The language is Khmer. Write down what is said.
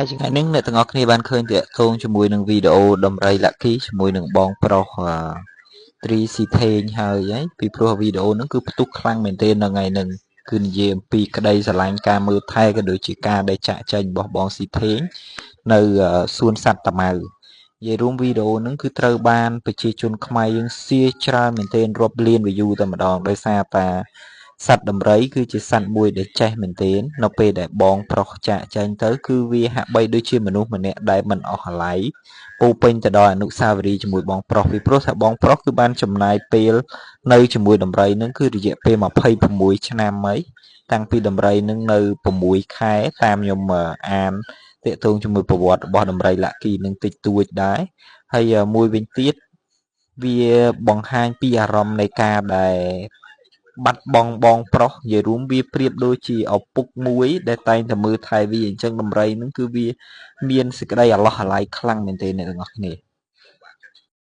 ហើយថ្ងៃនេះអ្នកទាំងអស់គ្នាបានឃើញតាក់ទងជាមួយនឹងវីដេអូដំរីលក្ខីជាមួយនឹងបងប្រុសទ្រីស៊ីថេងហើយពីព្រោះវីដេអូហ្នឹងគឺផ្ទុះខ្លាំងមែនទែននៅថ្ងៃហ្នឹងគឺនិយាយអំពីក្តីស្រឡាញ់ការមើលថែក៏ដូចជាការដែលចាក់ចែងរបស់បងស៊ីថេងនៅសួនសត្វតាម៉ៅនិយាយរួមវីដេអូហ្នឹងគឺត្រូវបានប្រជាជនខ្មែរយើងសៀច្រើនមែនទែនរាប់លាន view តែម្ដងដោយសារតាសត្វដំរីគឺជាសត្វមួយដែលចេះមែនទែននៅពេលដែលបងប្រុសចាកចែងទៅគឺវាហាក់បីដូចជាមនុស្សម្នាក់ដែលមិនអស់អាល័យពោពេញទៅដោយអនុស្សាវរីយ៍ជាមួយបងប្រុសពីព្រោះថាបងប្រុសគឺបានចំណាយពេលនៅជាមួយដំរីនឹងគឺរយៈពេល26ឆ្នាំហើយតាំងពីដំរីនឹងនៅ6ខែតាមខ្ញុំអានទាក់ទងជាមួយប្រវត្តិរបស់ដំរីលក្ខីនឹងតិចតួចដែរហើយមួយវិញទៀតវាបង្ហាញពីអារម្មណ៍នៃការដែលបាត់បង់បងប្រុសនិយាយរួមវាប្រៀបដូចជាឪពុកមួយដែលតែងតែមើលថែវាអញ្ចឹងដំរីនឹងគឺវាមានសេចក្តីអាឡោះអាល័យខ្លាំងមែនទែនអ្នកទាំងអស់គ្នា។